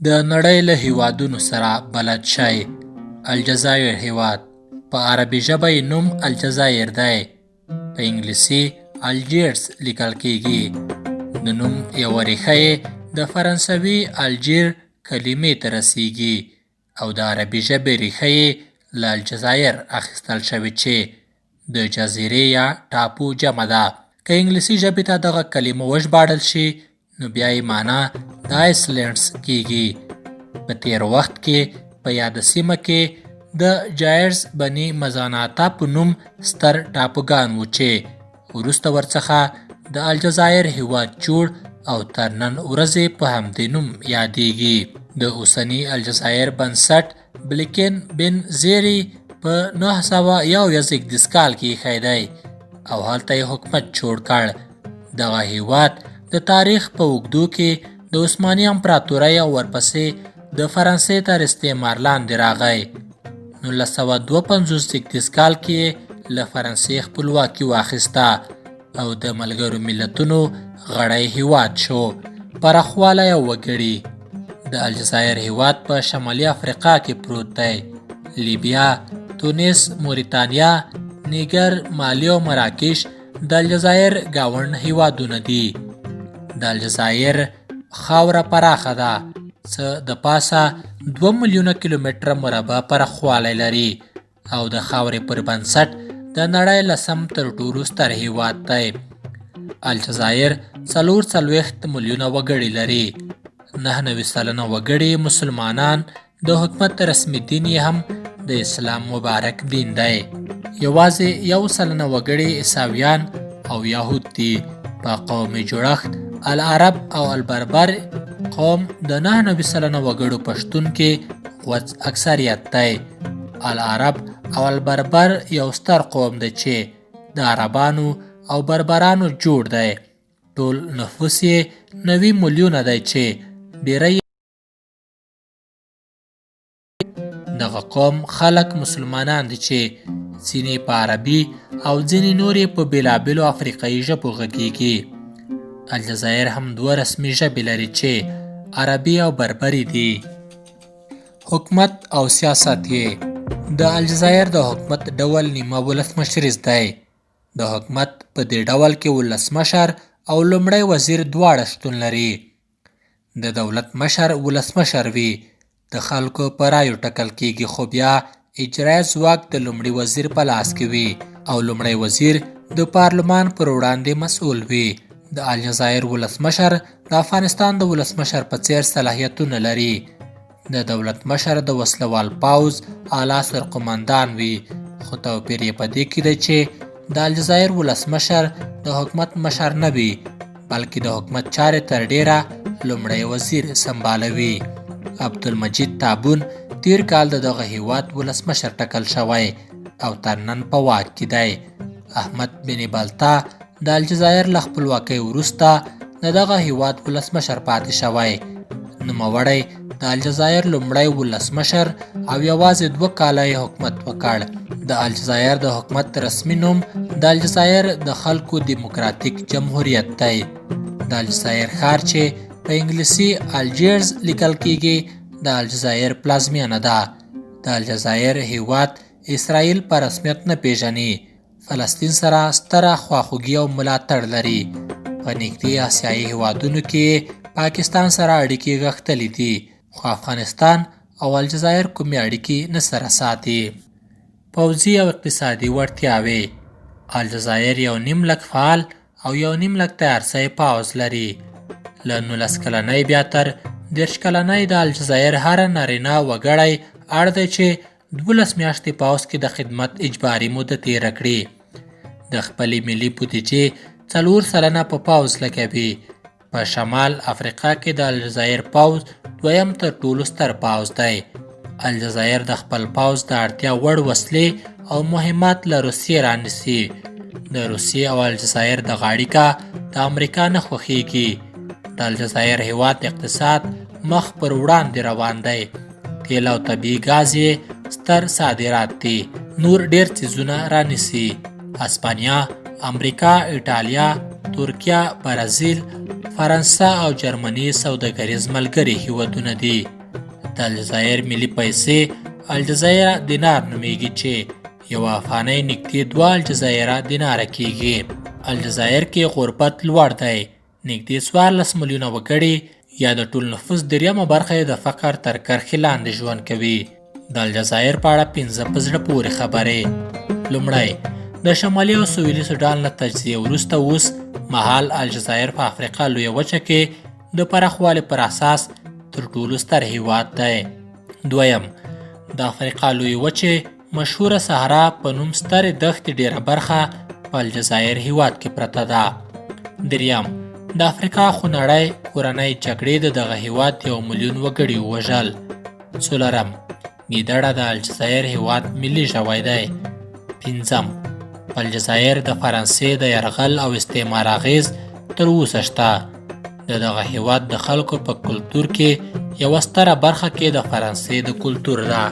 د نړۍ له هیوادونو سره بلد شئ. الجزایر هیواد په عربي ژبه یې نوم الجزایر دی، په انګلیسي الجیرز لیکل کیږي. د نوم یوه ریښه یې د فرانسوي الجیر کلمې ته رسیږي او د عربي ژبې ریښه یې له الجزایر اخیستل شوې چې د جزیرې یا ټاپو جمع ده. که انګلیسي ژبې ته دغه کلمه وژباړل شي نو بیا یې معنا د آیسلینډز کیږي. په تیر وخت کې په یاده سیمه کې د جایرز بني مزاناتا په نوم ستر ټاپوګان وو چې وروسته ورڅخه د الجزایر هیواد جوړ او تر نن ورځې په همدې نوم یادیږي. د اوسني الجزایر بنسټ بلیکن بن زیری په 901 زېږدیز کال کې ایښی دی او هلته یې حکومت جوړ کړ. دغه هیواد د تاریخ په اوږدو کې د عثماني امپراتورۍ او ورپسې د فرانسې تر استعمار لاندې راغی. 1952 زېږدیز کال کې یې له فرانسې خپلواکي واخیسته او د ملګرو ملتونو غړی هیواد شو. پراخوالی او وګړي: د الجزایر هیواد په شمالي افریقا کې پروت دی. لیبیا، تونس، موریتانیا، نیګر، مالي او مراکش د الجزایر ګاونډ هیوادونه دي. د الجزایر خاوره پراخه ده، څه د پاسه 2 میلیونه کیلومتره مربع پراخوالی لري او د خاورې پر بنسټ د نړۍ لسم تر ټولو ستر هیواد دی. الجزایر 44 میلیونه وګړي لري. 99% وګړي مسلمانان، د حکومت رسمي دین یې هم د اسلام مبارک دین دی. یوازې 1% وګړي عیسویان او یهود دي. په قومي جوړښت العرب او البربر قوم د 99% وګړو په شتون کې غوڅ اکثریت دی. العرب او البربر یو ستر قوم دی چې د عربانو او بربرانو جوړ دی. ټول نفوس یې 90 میلیونه دی چې ډیری دغه قوم خلک مسلمانان دي چې ځینې په عربي او ځینې نور یې په بېلابېلو افریقایي ژبو غږیږي. الجزایر هم دوه رسمي ژبې لري چې عربي او بربري دي. حکومت او سیاست یې: د الجزایر د حکومت ډول نیمه ولسمشریز دی. د حکومت په دې ډول کې ولسمشر او لومړی وزیر دواړه شتون لري. د دولت مشر ولسمشر وي، د خلکو په رایو ټاکل کیږي، خو بیا اجرایي ځواک د لومړي وزیر په لاس کې وي او لومړی وزیر د پارلمان پر وړاندې مسؤل وي. د الجزایر ولسمشر د افغانستان د ولسمشر په څیر صلاحیتونه لري. د دولت مشر د وسلوال پوځ اعلی سرقومندان وي، خو توپیر یې په دې کې دی چې د الجزایر ولسمشر د حکومت مشر نه وي، بلکې د حکومت چارې تر ډیره لومړی وزیر سمبالوي. عبدالمجید تابون تیر کال د دغه هیواد ولسمشر ټاکل شوی او تر نن په واک کې دی. احمد بن بلتا د الجزایر له خپلواکۍ وروسته د دغه هیواد ولسمشر پاتې شوی. نوموړی د الجزایر لومړی ولسمشر او یوازې 2 کاله یې حکومت وکړ. د الجزایر د حکومت رسمي نوم د الجزایر د خلکو دیموکراتیک جمهوریت دی. د الجزایر ښار چې په انګلیسي الجیرز لیکل کیږي د الجزایر پلازمینه ده. د الجزایر هیواد اسرائیل په رسمیت نه پیژني، فلسطین سره ستره خواخوږي او ملاتړ لري. په نږدې آسیایي هیوادونو کې پاکستان سره اړیکې غښتلې دي، خو افغانستان او الجزایر کومې اړیکې نه سره ساتي. پوځي او اقتصادي وړتیاوې: الجزایر 1.5 لک فعال او 1.5 لک تیارسی پوځ لري. له 19 کلنۍ بیا تر 30 کلنۍ د الجزایر هر نارینه وګړی اړ دی چې 12 میاشتې پوځ کې د خدمت اجباري موده تیره کړي. د خپلې ملي بودیجې 4% په پوځ لګوي. په شمال افریقا کې د الجزایر پوځ دویم تر ټولو ستر پوځ دی. الجزایر د خپل پوځ د اړتیا وړ وسلې او مهمات له روسیې رانیسي. د روسیې او الجزایر د غاړیکه د امریکا نه خوښیږي. د الجزایر هیواد اقتصاد مخ پر وړاندې روان دی. تیل او طبیعي ګاز یې ستر صادرات دي، نور ډیر څیزونه رانیسي. اسپانیا، امریکا، ایټالیا، ترکیه، برازیل، فرانسه او جرمني سوداګریز ملګري هیوادونه دي. د الجزایر ملي پیسې الجزایر دینار نومیږي چې یوه افغانۍ نږدې دوه الجزایره دیناره کیږي. الجزایر کې غربت لوړ دی. نږدې 14 میلیونه وګړي یا د ټول نفوس دریمه برخه یې د فقر تر کرښې لاندې ژوند کوي. د الجزایر په اړه 5 په زړه پورې خبرې. لومړی، د شمالي او سویلي سوډان له تجزیې وروسته اوس مهال الجزایر په افریقا لویه وچه کې د پراخوالي پر اساس تر ټولو ستر هیواد دی. دویم، د افریقا لویې وچې مشهوره صحرا په نوم سترې دښتې ډیره برخه په الجزایر هیواد کې پرته ده. دریم، د افریقا خونړۍ کورنۍ جګړې د دغه هیواد 1 میلیون وګړي ووژل. څلورم، ګیدړه د الجزایر هیواد ملي ژوی دی. پنځم، په الجزایر د فرانسې د یرغل او استعمار اغیز تر اوسه شته. د دغه هیواد د خلکو په کلتور کې یوه ستره برخه کې د فرانسې د کلتور ده.